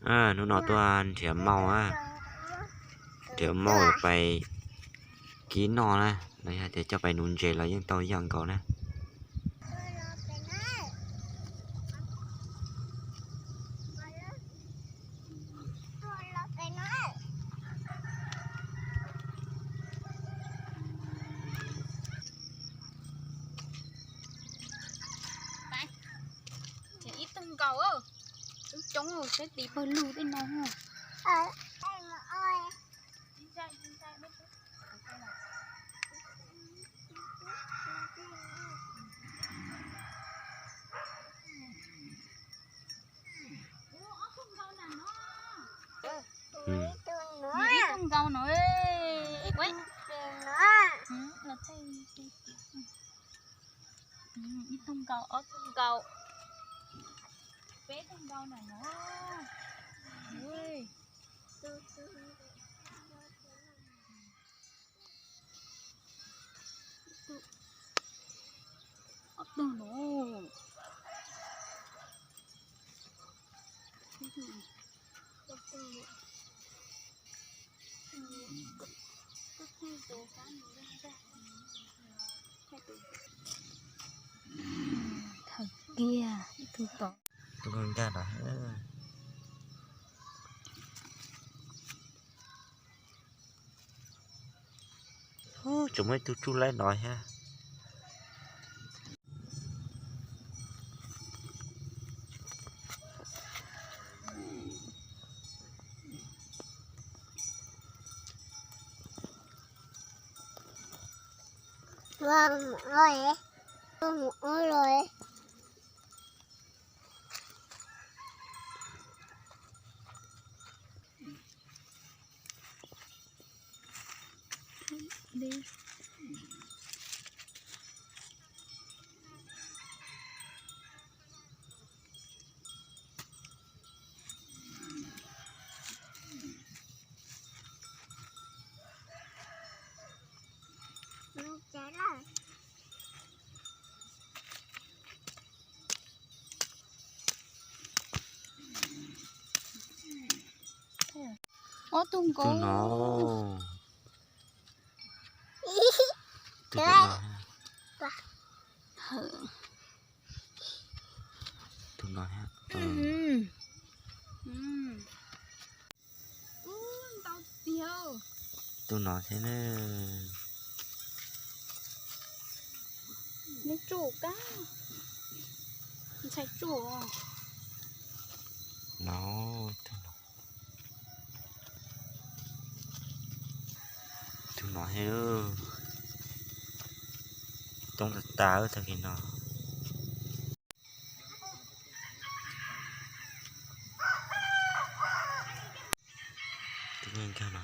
Hnub no tuaj nrhiav mauj, nrhiav mauj pais kib noj na, los yog tias coj pais nuv ntses los yeej tau ib yam nkaus na. Ib tug nkaus, coob coob saib tis pawg lug tej no. Ib tug nkaus no, ib tug nkaus, ob tug nkaus, peb tug nkaus na no. Ob tug no. Thaum kiag ib tug tom. Tus nkag nkag no. Tsuas muaj ib tug tsuj laib no thiab. Ob tug nkaus no. Tus no thiab. Tus no thiab ne. Neb tsuj kab, ntxhais tsuj. No, tus no thiab. Coob tas tas tag kis no. Tus nkag no,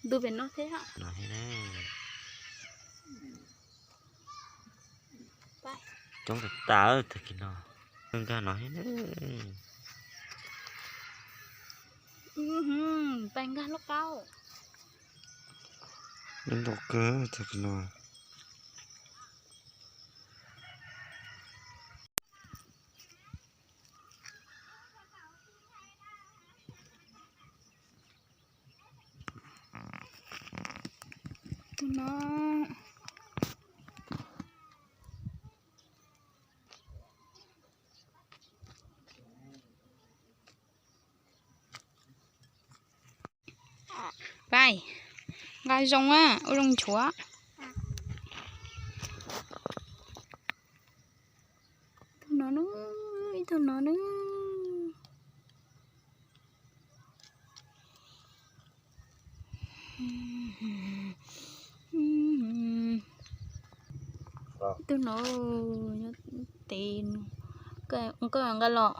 ntu pem no thiab. No thiab. Coob tas tas tag kis no. Nkag no thiab. Pais nkag lub qaub. Ntau kawg tag kis no. Tus no. Pais, nqa zoo a, ua zoo nchuav. Tus no na, ib tug no na. Tus no, tes, koj nqa los,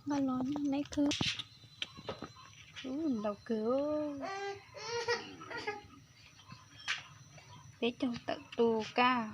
nqa los neb khwb. Ntau kawg. Peb caug tawm tus kab.